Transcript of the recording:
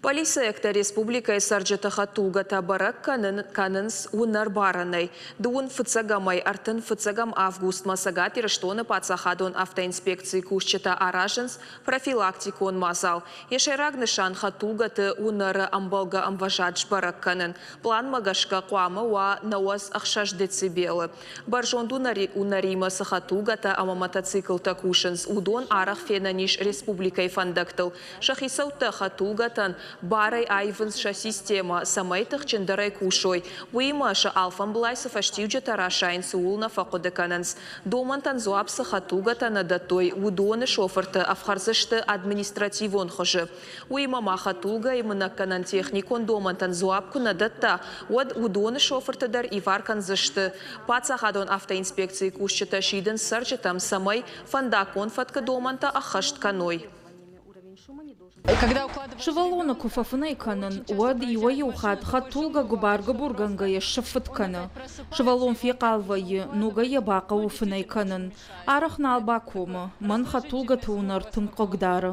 Полицӕйӕгтӕ республикӕйы цӕрджыты хӕдтулгӕтӕ бӕрӕг кӕнын кӕнынц уынӕрбарӕнӕй. Дыууын фыццӕгӕмӕй 35 августмӕ Цӕгат Ирыстоны паддзахадон автоинспекцийы кусджытӕ аразынц профилактикон мадзал. Йӕ сӕйраг нысан хӕдтулгӕты уынӕры ӕмбӕлгӕ ӕмвӕзад сбӕрӕг кӕнын. Пъланмӕ гӕсгӕ хъуамӕ уа 96 децибелы. Бӕрзонд уынӕримӕ цы хӕдтулгӕтӕ ӕмӕ мотоциклтӕ кусынц, уыдон арӕх фенӕн ис республикӕйы фӕндӕгтыл. Сӕ хицӕуттӕ хӕдтулгӕтӕн барӕй аивынц сӕ системӕ, цӕмӕй тыхджындӕрӕй кусой. Уыимӕ сӕ алфӕмблай цы фӕстиуджытӕ расайынц, ууыл нӕ фӕхъуыды кӕнынц. Домӕнтӕн дзуапп цы хӕдтулгӕтӕ нӕ дӕттой, уыдоны шофырты ӕфхӕрдзысты административон хуызы. Уыимӕ ма хӕдтулгӕйы мынӕггӕнӕн техникон домӕнтӕн дзуапп куы нӕ дӕтта, уӕд уыдоны шофырты дӕр ивар кӕндзысты. Паддзахадон автоинспекцийы кусджытӕ сидынц цӕрджытӕм, цӕмӕй фӕндаггон фӕткы домӕнтӕ ӕххӕст кӕной. Сывӕллоны куы фӕфынӕй кӕнын, уӕд иуӕй-иу хатт хӕдтулгӕ гуыбар-гуыбургӕнгӕйӕ ссыффыт кӕны. Сывӕллон фехъал вӕййы, ногӕй йӕ бахъӕуы фынӕй кӕнын. Арӕх нал бакомы, мӕн хӕдтулгӕты уынӕр тынг хъыгдары.